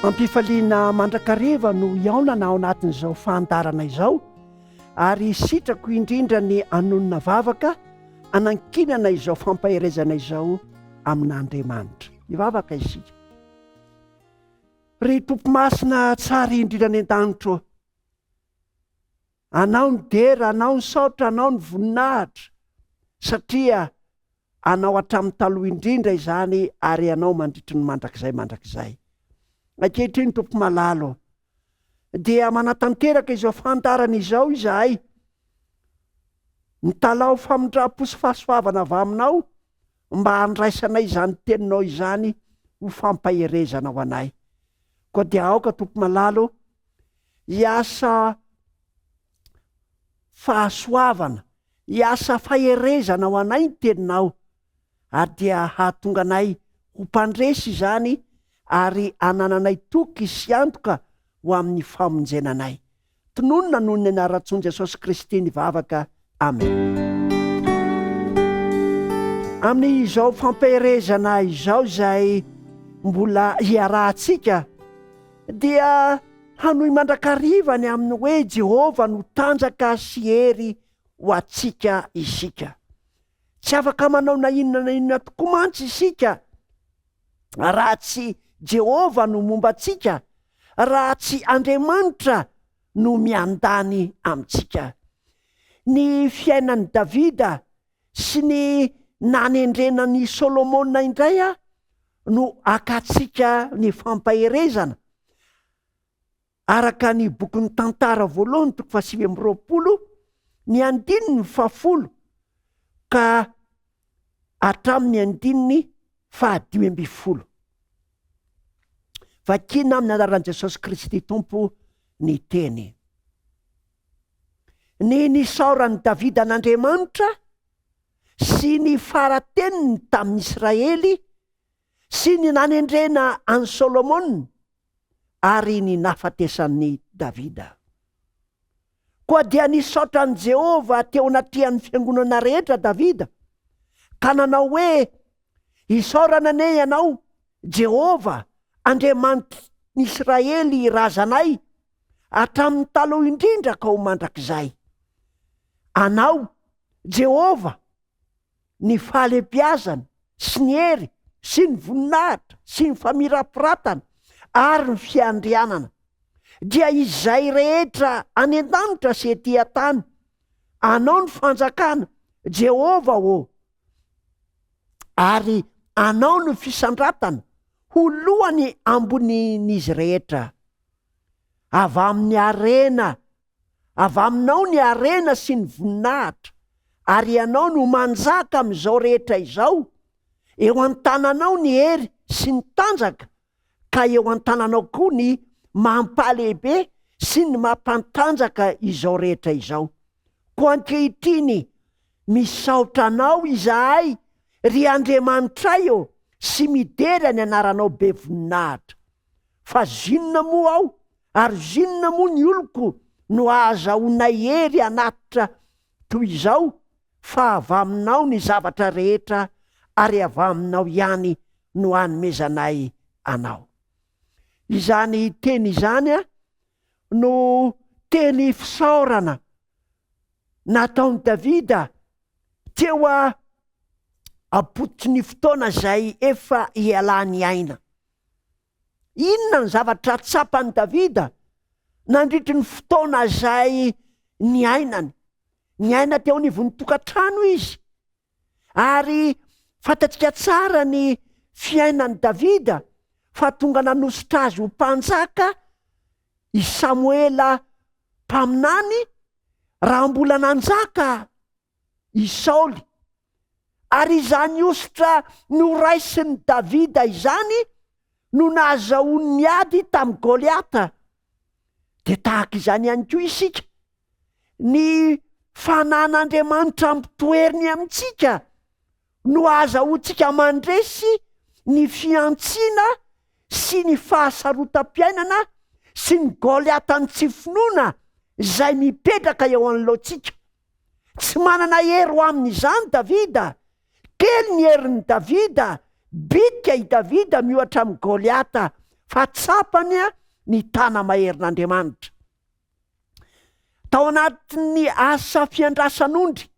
Am-pifaliana mandrakariva no hihaonana ao anatin'izao fandaharana izao ary sitrako indrindra ny hanonona vavaka hanankinana izao fampaherezana izao amin'Andriamanitra. Hivavaka isika. Ry Tompo Masina tsara indrindra any an-danitra ô, Anao ny dera, Anao ny saotra, Anao ny voninahitra, satria Anao hatramin'ny taloha indrindra izany ary Ianao mandritry ny mandrakizay mandrakizay. Ankehitriny Tompo malala ô, dia manatanteraka izao fandaharana izao izahay, mitalaho famindram-po sy fahasoavana avy Aminao mba handraisanay izany Teninao izany ho fampaherezana ho anay. Koa dia aoka Tompo malala ô, hiasa fahasoavana, hiasa faherezana ho anay ny Teninao, ary dia hahatonga anay ho mpandresy izany ary hanananay toky sy antoka ho amin'ny famonjena anay. Tononina noho ny anaran-tsoan'i Jesosy Kristy ny vavaka. Amen. Amin'izao fampaherezana izao izay mbola hiarahantsika dia hanohy mandrakariva ny amin'ny hoe Jehovah no tanjaka sy hery ho antsika isika. Tsy afaka manao na inona na inona tokoa mantsy isika raha tsy Jehovah no momba antsika, raha tsy Andriamanitra no miandany amintsika. Ny fiainan'i Davida sy ny nanendrena an'i Solomona indray no hakantsika ny fampaherezana, araka ny bokin'ny Tantara voalohany toko fahasivy amby 20, ny andininy fahafolo ka hatramin'ny andininy fahadimy ambin'ny folo. Vakina amin'ny anaran'i Jesosy Kristy Tompo ny teny. Ny nisaoran'i Davida an'Andriamanitra sy ny fara-teniny tamin'ny Israely sy ny nanendrena an'i Solomona ary ny nahafatesan'i Davida. Koa dia nisaotra an'i Jehovah teo anatrehan'ny fiangonana rehetra Davida, ka nanao hoe, Isaorana anie ianao, Jehovah, Andriamanitr'ny Israely razanay, hatramin'ny taloha indrindra ka ho mandrakizay. Anao, Jehovah, ny fahalehibiazana sy ny hery sy ny voninahitra sy ny famirapiratana ary ny fiandrianana, dia izay rehetra any an-danitra sy ety an-tany. Anao ny fanjakana, Jehovah ô, ary Anao no fisandratana ho lohany ambonin'izy rehetra. Avy amin'ny harena Avy aminao ny harena sy ny voninahitra, ary Ianao no manjaka amin'izao rehetra izao, eo an-tananao ny hery sy ny tanjaka, ka eo an-tananao koa ny mampahalehibe sy ny mampantanjaka izao rehetra izao. Koa ankehitriny, misaotra Anao izahay, ry Andriamanitray ô, sy midera ny anaranao be voninahitra. Fa zinona moa aho Ary zinona moa ny oloko no ahazahoanay hery hanatitra toy izao fa avy aminao ny zavatra rehetra ary avy aminao ihany no anomezanay anao. Izany teny izany no teny fisaorana nataon'i Davida teo am-pototry ny fotoana izay efa hialany aina. Inona ny zavatra tsapan'i Davida nandritry ny fotoana izay niainany? Niaina teo anivon'ny tokantrano izy, ary fantatsika tsara ny fiainan'i Davida fa tonga nanosotra azy ho mpanjaka i Samoela mpaminany raha mbola nanjaka i Saoly, ary izany hosotra noraisin'i Davida izany no nahazahoany niady tamin'i Goliata. Dia tahaka izany ihany koa isika, ny fanan'Andriamanitra ampitoeriny amintsika no ahazahoantsika mandresy ny fihantsiana sy ny fahasarotam-piainana sy ny Goliatan'ny tsy finoana izay mipetraka eo anoloantsika. Tsy manana hery ho amin'izany Davida. Kely ny herin'i Davida, bitika i Davida miohatra amin'i Goliata. fa tsapany ny tana-maherin'Andriamanitra. Tao anatin'ny asa fiandrasan'ondry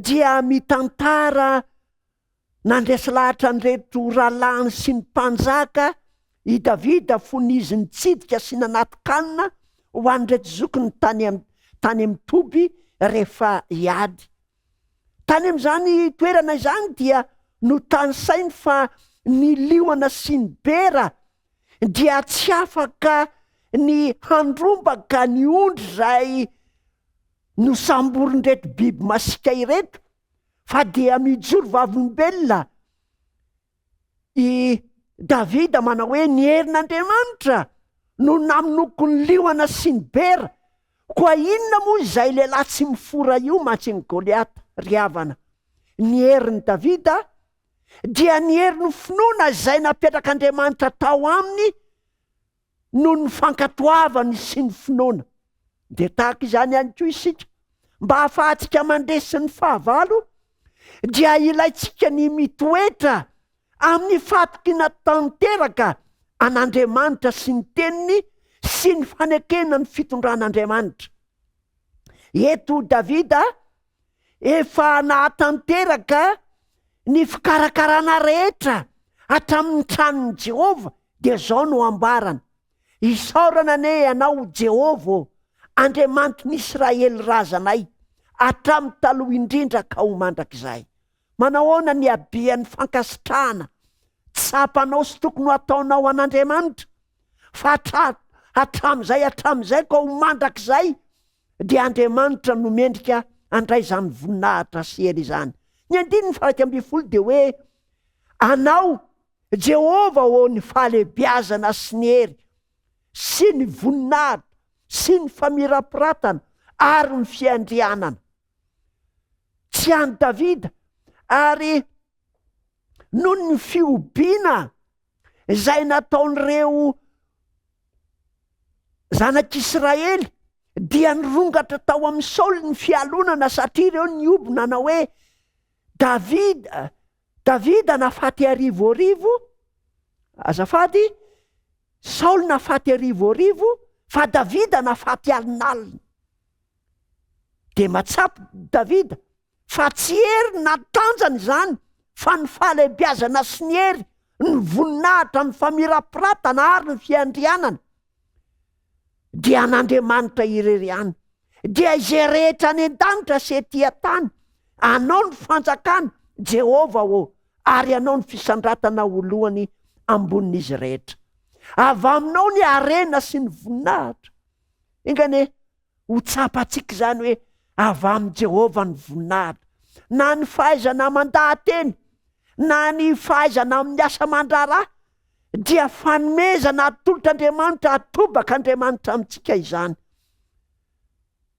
dia mitantara nandresy lahatra an'ireto rahalahiny sy ny mpanjaka i Davida fony izy nitsidika sy nanatin-kanina ho an'ireto zokiny tany tany amin'ny toby rehefa hiady. Tany amin'izany toerana izany dia notanisainy fa ny liona sy ny bera dia tsy afaka ny handrombaka ny ondry izay nosamborin'ireto biby masiaka ireto fa dia mijoro vavolombelona i Davida manao hoe ny herin'Andriamanitra no namonoako ny liona sy ny bera, koa inona moa izay lehilahy tsy mifora io mantsy ny Goliata ry havana? Ny herin'i Davida dia ny herin'ny finoana izay napetrak'Andriamanitra tao aminy noho ny fankatoavany sy ny finoana. Dia tahaka izany ihany koa isika, mba hahafahantsika mandresy ny fahavalo, dia ilaintsika ny mitoetra amin'ny fahatokiana tanteraka an'Andriamanitra sy ny Teniny sy ny fanekena ny fitondran'Andriamanitra. Eto Davida efa nahatanteraka ny fikarakarana rehetra hatramin'ny tranon'i Jehovah, dia izao no ambarany, Isaorana anie ianao, Jehovah ô, Andriamanitry ny Israely razanay, hatramin'ny taloha indrindra ka ho mandrakizay. Manahoana ny habean'ny fankasitrahana tsapanao sy tokony ho ataonao an'Andriamanitra, fa hatramin'izay hatramin'izay ka ho mandrakizay dia Andriamanitra no mendrika handray izany voninahitra sy hery izany. Ny andininy faha 11 dia hoe, Anao, Jehovah ô, ny fahalehibiazana sy ny hery, sy ny voninahitra, sy ny famirapiratana, ary ny fiandrianana. Tsy an'i Davida, ary noho ny fihobiana izay nataon'ireo zanak'Israely dia nirongatra tao amin'i Saoly ny fialonana satria ireo nihoby nanao hoe Davida, Davida nafaty arivoarivo, azafady, Saoly nafaty arivoarivo fa Davida nafaty alinalina. Dia matsapy Davida Fa tsy hery na tanjany izany, fa ny fahalehibiazana sy ny hery, ny voninahitra, ny famirapiratana ary ny fiandrianana dia an'Andriamanitra irery ihany. Dia izay rehetra any an-danitra sy ety an-tany, Anao ny fanjakana, Jehovah ô, ary Anao ny fisandratana ho lohany ambonin'izy rehetra. Avy aminao ny harena sy ny voninahitra. Enga anie Ho tsapantsika izany hoe avy amin'i Jehovah ny voninahitra. Na ny fahaizana mandaha-teny, na ny fahaizana amin'ny asa aman-draharaha, dia fanomezana atolotr'Andriamanitra, atobak'Andriamanitra amintsika izany.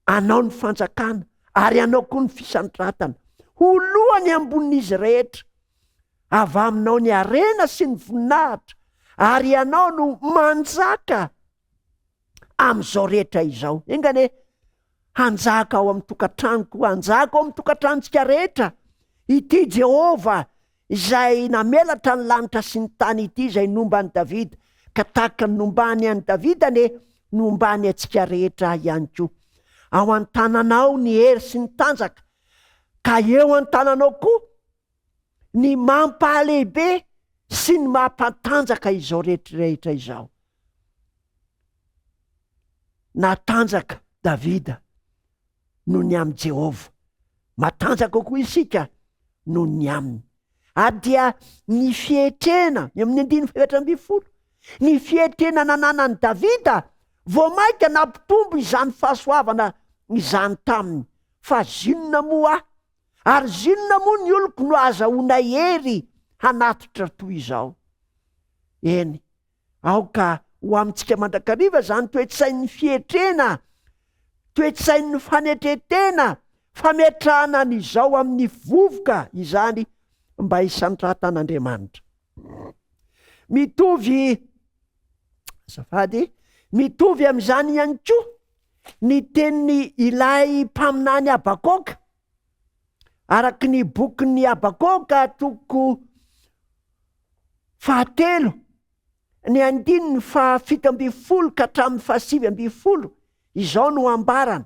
Anao ny fanjakana, ary anao koa ny fisandratana. Ho lohany ambonin'izy rehetra. Avy aminao ny harena sy ny voninahitra, ary ianao no manjaka amin'izao rehetra izao. Enga anie hanjaka ao amin'ny tokantranoko, hanjaka ao amin'ny tokantranontsika rehetra ity Jehovah izay namelatra ny lanitra sy ny tany ity izay nomba an'i Davida, ka tahaka ny nombany an'i Davida anie nombany antsika rehetra ihany koa. Ao an-tananao ny hery sy ny tanjaka, ka eo an-tananao koa ny mampahalehibe sy ny mampatanjaka izao rehetra rehetra izao. Natanjaka Davida noho ny amin'i Jehovah. Matanjaka koa isika noho ny aminy. Ary dia ny fietrena, eo amin'ny andininy faha 14, ny fietrena nananan'i Davida vao mainka nampitombo izany fahasoavana izany taminy. Fa zinona moa aho Ary zinona moa ny oloko no ahazahoana hery hanatitra toy izao? Eny, aoka ho amintsika mandrakariva izany toe-tsain'ny fietrena, toe-tsain'ny fanetren-tena, fametrahana ny izao amin'ny vovoka izany mba hisandratan'Andriamanitra. Mitovy, azafady, mitovy amin'izany ihany koa ny tenin'ny ilay mpaminany Habakoka, Araka ny bokin'ny Habakoka toko fahatelo Ny andininy faha-17 ka hatramin'ny faha-19, izao no ambarany.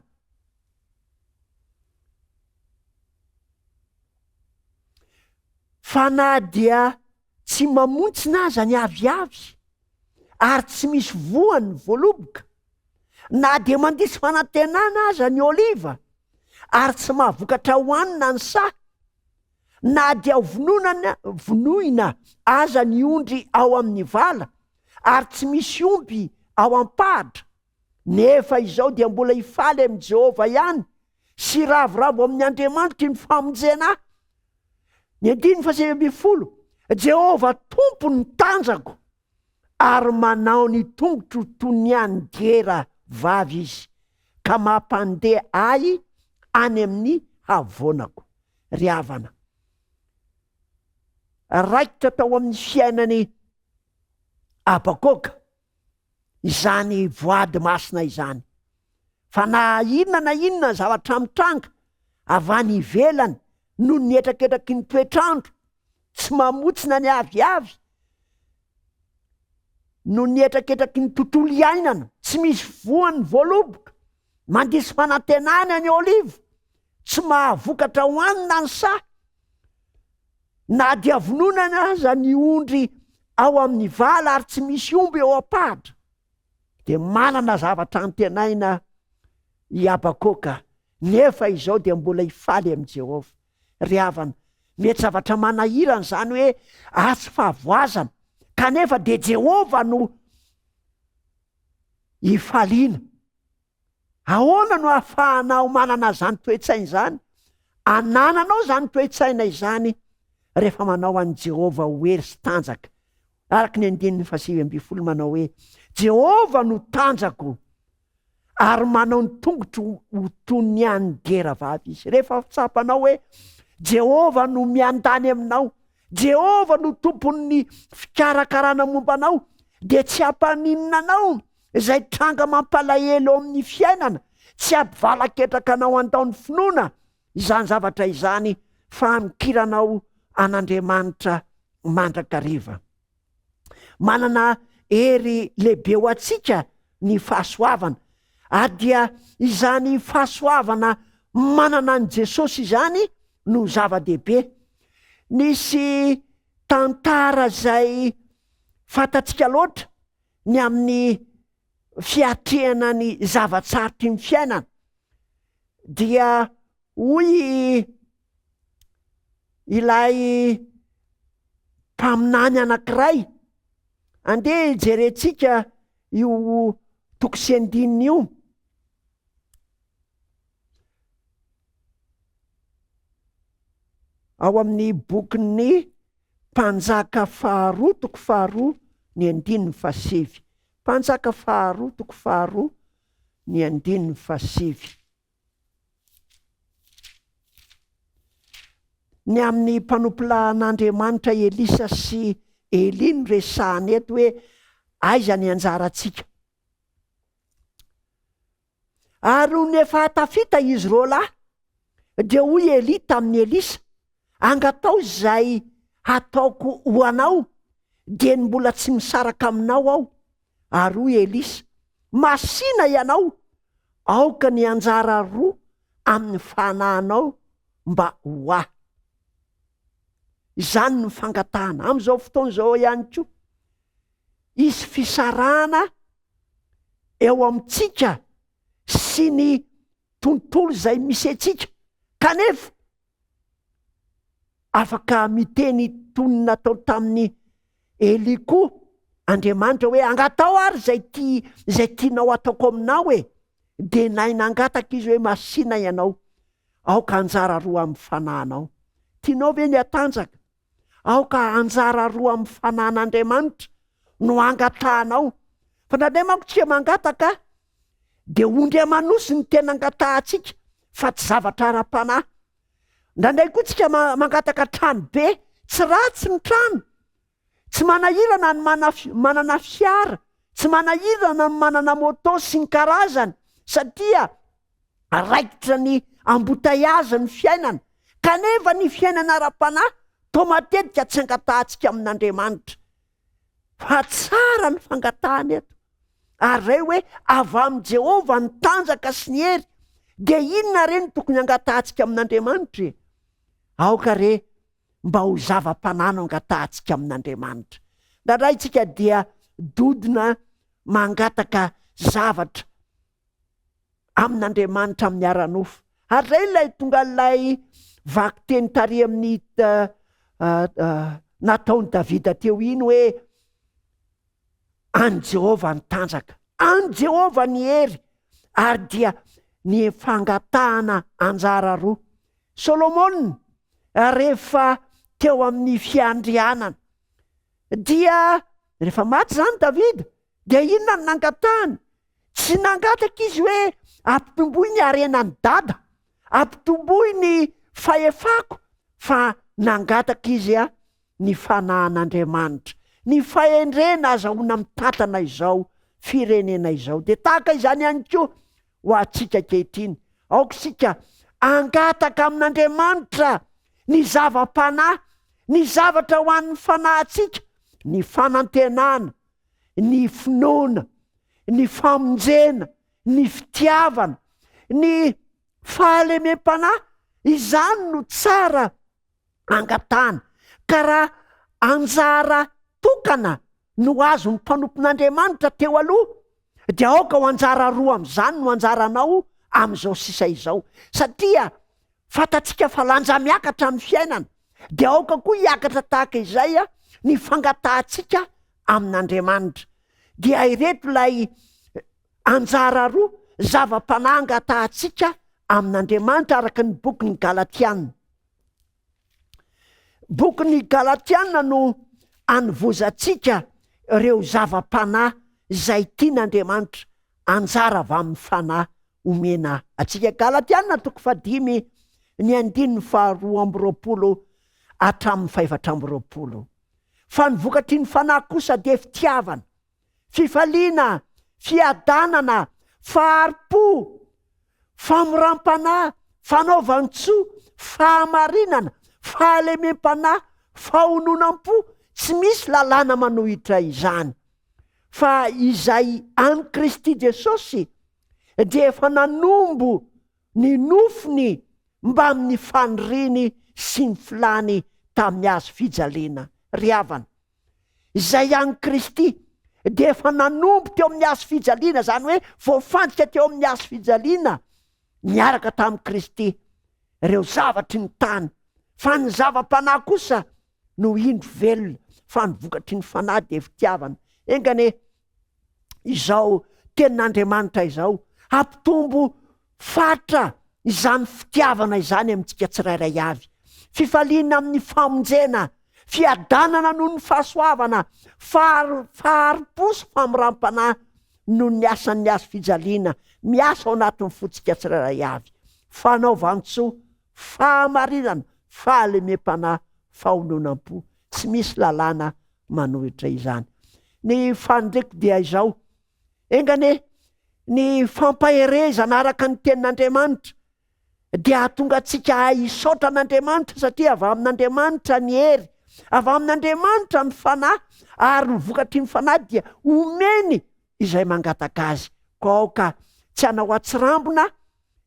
Fa na dia tsy mamontsina aza ny aviavy, ary tsy misy voany ny voaloboka, na dia mandiso fanantenana aza ny oliva, ary tsy mahavokatra hohanina ny saha, na dia vononana vonoina aza ny ondry ao amin'ny vala, ary tsy misy omby ao am-pahatra, nefa izao dia mbola hifaly amin'i Jehovah ihany sy hiravoravo amin'ny Andriamanitry ny famonjena ahy. Ny andininy faha-19, Jehovah Tompo no tanjako, ary manao ny tongotro toy ny an'ny diera vavy Izy, ka mampandeha ahy any amin'ny havoanako. Ry havana, raikitra tao amin'ny fiainan'i Habakoka izany voady masina izany, fa na inona na inona zavatra mitranga avy any ivelany noho ny hetraketraky ny toetr'andro, tsy mamotsina ny aviavy, noho ny hetraketraky ny tontolo iainana, tsy misy voan'ny voaloboka, mandiso fanantenana ny oliva, tsy mahavokatra hohanina ny saha, na dia vononana aza ny ondry ao amin'ny vala ary tsy misy omby eo am-pahatra, dia manana zavatra antenaina i Habakoka, nefa izao dia mbola hifaly amin'i Jehovah. Ry havana, mety zavatra manahirana izany hoe atsy fahavoazana, kanefa dia Jehovah no ifaliana. Ahoana no ahafahanao manana izany toe-tsaina izany? Anananao izany toe-tsaina izany rehefa manao an'i Jehovah ho hery sy tanjaka. Araka ny andininy fahasivy ambin'ny folo manao hoe, Jehovah no tanjako, ary manao ny tongotro ho toy ny an'ny diera vavy izy. Rehefa tsapanao hoe Jehovah no miandany aminao, Jehovah no tompon'ny fikarakarana momba anao, dia tsy hampaninona anao izay tranga mampalahelo eo amin'ny fiainana, tsy hampivalaketraka anao handao ny finoana izany zavatra izany fa hamikiranao an'Andriamanitra mandrakariva. Manana hery lehibe ho antsika ny fahasoavana, ary dia izany fahasoavana manana an'i Jesosy izany no zava-dehibe. Nisy tantara izay fantatsika loatra ny amin'ny fiatrehana ny zava-tsarotry ny fiainana, dia hoy ilay mpaminany anankiray, andeha hijerentsika io toko sy andininy io. Ao amin'ny bokin'ny Mpanjaka faharoa toko faharoa ny andininy fahasivy. Mpanjaka faharoa toko faharoa ny andininy fahasivy. Ny amin'ny mpanompolahin'Andriamanitra Elisa sy Elia no resahana eto hoe aiza ny anjarantsika. Ary nony efa tafita izy roalahy, dia hoy Elia tamin'i Elisa, Angatao izay hataoko ho anao, dieny mbola tsy misaraka aminao aho. Ary hoy Elisa, Masìna ianao, aoka ny anjara roa amin'ny fanahinao mba ho ahy. Izany no fangatahana. Amin'izao fotoana izao ihany koa, hisy fisarahana eo amintsika sy ny tontolo izay misy antsika, kanefa afaka miteny toy ny natao tamin'i Elia koa Andriamanitra hoe angatao ary izay tia izay tianao ataoko aminao e! Dia nahay nangataka izy hoe masìna ianao, aoka anjara roa amin'ny fanahinao. Tianao ve ny hatanjaka? Aoka anjara roa amin'ny fanahin'Andriamanitra no angatahanao. Fa indraindray manko tsika mangataka dia ondry aman'osy ny tena angatahantsika fa tsy zavatra ara-panahy. Indraindray koa tsika mangataka trano be, tsy ratsy ny trano, tsy manahirana ny manana fiara, tsy manahirana ny manana moto sy ny karazany satria raikitra ny embouteillage ny fiainana, kanefa ny fiainana ara-panahy toa matetika tsy angatahantsika amin'Andriamanitra. Fa tsara ny fangatahana eto. Ary izay hoe avy amin'i Jehovah ny tanjaka sy ny hery, dia inona re no tokony hangatahantsika amin'Andriamanitra e? Aoka re mba ho zava-panahy no angatahantsika amin'Andriamanitra. Indraindray isika dia dodona mangataka zavatra amin'Andriamanitra amin'ny ara-nofo. Ary izay ilay tonga ilay vakiteny tary amin'ny nataon'i Davida teo iny hoe an'i Jehovah ny tanjaka, an'i Jehovah ny hery, ary dia ny fangatahana anjara roa. Solomona rehefa teo amin'ny fiandrianana dia rehefa maty izany Davida Dia inona no nangatahany? Tsy nangataka izy hoe ampitomboy ny harenan'i dada, ampitomboy ny fahefako, fa nangataka izy ny fanahin'Andriamanitra, ny fahendrena azahoana mitantana izao firenena izao. Dia tahaka izany ihany koa ho antsika ankehitriny. Aoka isika hangataka amin'Andriamanitra ny zava-panahy, ny zavatra ho an'ny fanahintsika, ny fanantenana, ny finoana, ny famonjena, ny fitiavana, ny fahalemem-panahy, izany no tsara angatahana. Ka raha anjara tokana no azon'ny mpanompon'Andriamanitra teo aloha, dia aoka ho anjara roa amin'izany no anjaranao amin'izao sisa izao. Satria Fantatsika fa lanja miakatra ny fiainana, dia aoka koa hiakatra tahaka izay ny fangatahantsika amin'Andriamanitra. Dia ireto ilay anjara roa, zava-panahy angatahantsika amin'Andriamanitra araka ny bokin'ny Galatiana. Bokin'ny Galatiana no anovozantsika ireo zava-panahy izay tian'Andriamanitra, anjara avy amin'ny fanahy omena antsika. Galatiana toko fahadimy ny andininy faharoa amby roapolo hatramin'ny fahefatra amby roapolo. Fa ny vokatry ny fanahy kosa dia fitiavana, fifaliana, fiadanana, fahari-po, famoram-panahy, fanaovan-tsoa, fahamarinana, fahalemem-panahy, fahononam-po, tsy misy lalàna manohitra izany. Fa izay an'i Kristy Jesosy dia efa nanombo ny nofony mbamin'ny faniriany sy ny filany tamin'ny hazo fijaliana. Ry havana, izay an'i Kristy dia efa nanombo teo amin'ny hazo fijaliana, izany hoe voafantsika teo amin'ny hazo fijaliana niaraka tamin'i Kristy ireo zavatry ny tany, fa ny zava-panahy kosa no indro velona, fa ny vokatry ny fanahy dia fitiavana. Enga anie izao tenin'Andriamanitra izao hampitombo fatra izany fitiavana izany amintsika tsirairay avy. Fifaliana amin'ny famonjena, fiadanana noho ny fahasoavana, fahari-po sy famoram-panahy noho ny asan'ny hazo fijaliana miasa ao anatin'ny fontsika tsirairay avy. Fanaovan-tsoa, fahamarinana, fahalemem-panahy, fahononam-po. Tsy misy lalàna manohitra izany. Ny faniriako dia izao, enga anie ny fampaherezana araka ny tenin'Andriamanitra dia hahatonga antsika hahay hisaotra an'Andriamanitra satria avy amin'Andriamanitra ny hery, avy amin'Andriamanitra ny fanahy ary ny vokatry ny fanahy dia omeny izay mangataka azy. Koa aoka tsy hanao atsirambina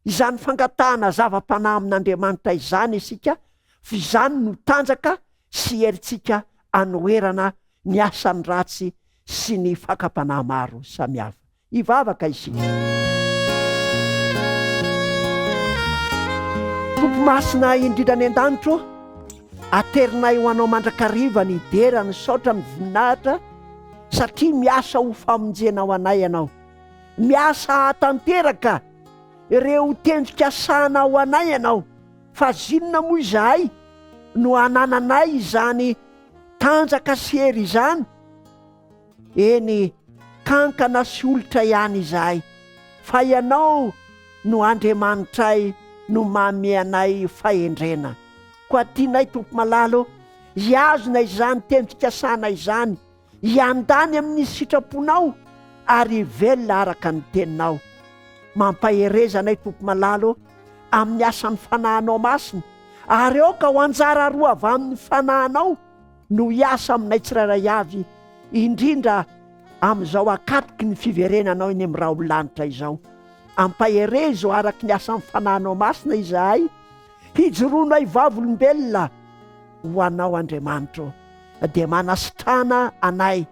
izany fangatahana zava-panahy amin'Andriamanitra izany isika, fa izany no tanjaka sy herintsika anoherana ny asan'ny ratsy sy ny fakam-panahy maro samihafa. Hivavaka isika. Tompo Masina indrindra any an-danitra ô, aterinay ho Anao mandrakariva ny dera, ny saotra, ny voninahitra, satria miasa ho famonjena ho anay Ianao. Miasa hahatanteraka ireo tendrikasana ho anay Ianao, fa zinona moa izahay no hanananay izany tanjaka sy hery izany? Eny, kankana sy olitra ihany izahay, fa Ianao no Andriamanitray no manome anay fahendrena. Koa tianay, Tompo malala ô, hihazona izany tendrikasana izany, hiandany amin'ny sitraponao ary hivelona araka ny teninao. Mampahereza anay Tompo malala ô, amin'ny asan'ny Fanahinao Masina, ary aoka ho anjara roa avy amin'ny Fanahinao no hiasa aminay tsirairay avy indrindra amin'izao akatoky ny fiverenanao eny amin'ny rahon'ny lanitra izao. Ampaherezo araka ny asan'ny Fanahinao Masina izahay, hijoroanay vavolombelona ho Anao Andriamanitra ô. Dia manasitrana anay,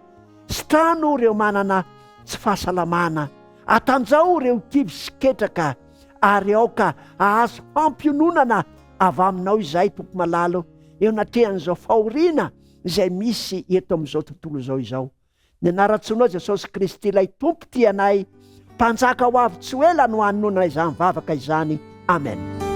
sitrano ireo manana tsy fahasalamana, atanjaho ireo kivy sy ketraka, ary aoka hahazo fampiononana avy Aminao izahay Tompo malala ô, eo anatrehan'izao fahoriana izay misy eto amin'izao tontolo izao izao. Ny anaran-tsoanao Jesosy Kristy ilay Tompo tia anay, Mpanjaka ho avy tsy ho ela no hanonona izany vavaka izany. Amen.